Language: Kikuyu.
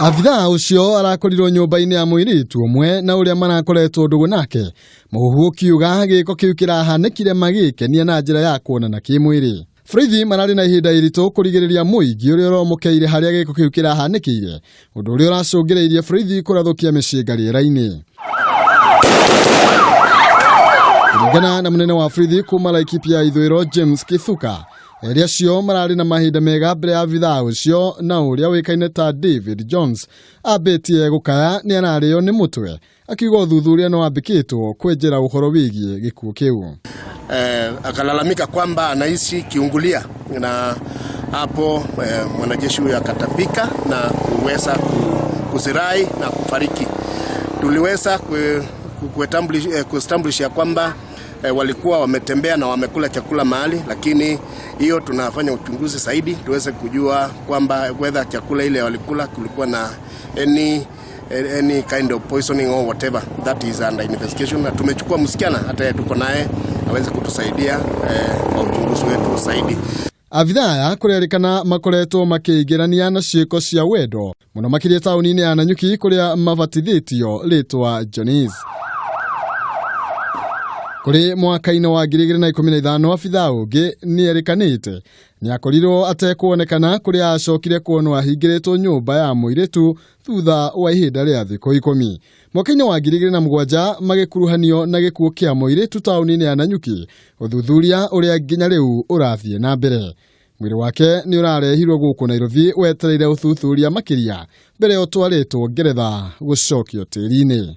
Abithaa ũcio arakorirwo nyũmba-inĩ ya mũirĩtu ũmwe na ũrĩa marakoretwo ndũgũ nake. Mũhuhu ũkiuga gĩko kĩu kĩrahanĩkire magĩkenia na njĩra ya kuonana kĩmwĩrĩ. Borithi mararĩ na ihinda iritũ kũrigĩrĩria mũingĩ ũrĩa ũromokeire harĩa gĩko kĩu kĩrahanĩkĩire, ũndũ ũrĩa ũracũngĩrĩirie borithi kũrathũkia mĩcinga rĩera-inĩ. Kũringana na mũnene wa borithi kuma Laikipia ya ithũĩro James Kithuka, erĩ acio mararĩ na mahinda mega mbere ya abithaa ũcio na ũrĩa ũĩkaine ta David Jones ambĩtie gũkaya nĩ ararĩo nĩ mũtwe akiuga ũthuthuria nĩ wambĩkĩtwo kwenjera ũhoro wĩgiĩ gĩkuũ kĩu. Akalalamika kwamba anahisi kiungulia na hapo mwanajeshi huyo akatapika na kuweza kuzirai na kufariki. Tuliweza kuestablish ya kwamba walikuwa wametembea na wamekula chakula mahali, lakini hiyo tunafanya uchunguzi zaidi tuweze kujua kwamba whether chakula ile walikula kulikuwa na any kind of poisoning or whatever. That is under investigation, na tumechukua msichana hata yeye tuko naye aweze kutusaidia kwa uchunguzi wetu zaidi. Abithaa aya kũrerĩkana makoretwo makĩingĩrania na ciĩko cia wendo mũno makĩria taũni-inĩ ya Nanyuki kũrĩa mabatithĩtio rĩtwa Johnnies. Kũrĩ mwaka-inĩ wa 2015 abithaa ũngĩ nĩerĩkanĩte nĩakorirwo atekuonekana kũrĩa acokire kuonwo ahingĩrĩtwo nyũmba ya mũirĩtu thutha wa ihinda rĩa thikũ 10. Mwaka-inĩ wa 2007 magĩkuruhanio na gĩkuũ kĩa mũirĩtu taũni-inĩ ya Nanyuki, ũthuthuria ũrĩa nginya rĩu ũrathiĩ na mbere. Mwĩrĩ wake nĩ ũrarehirwo gũkũ Nairobi wetereire ũthuthuria makĩria mbere ya ũtwarĩtwo Ngeretha gũcokio tĩri-inĩ.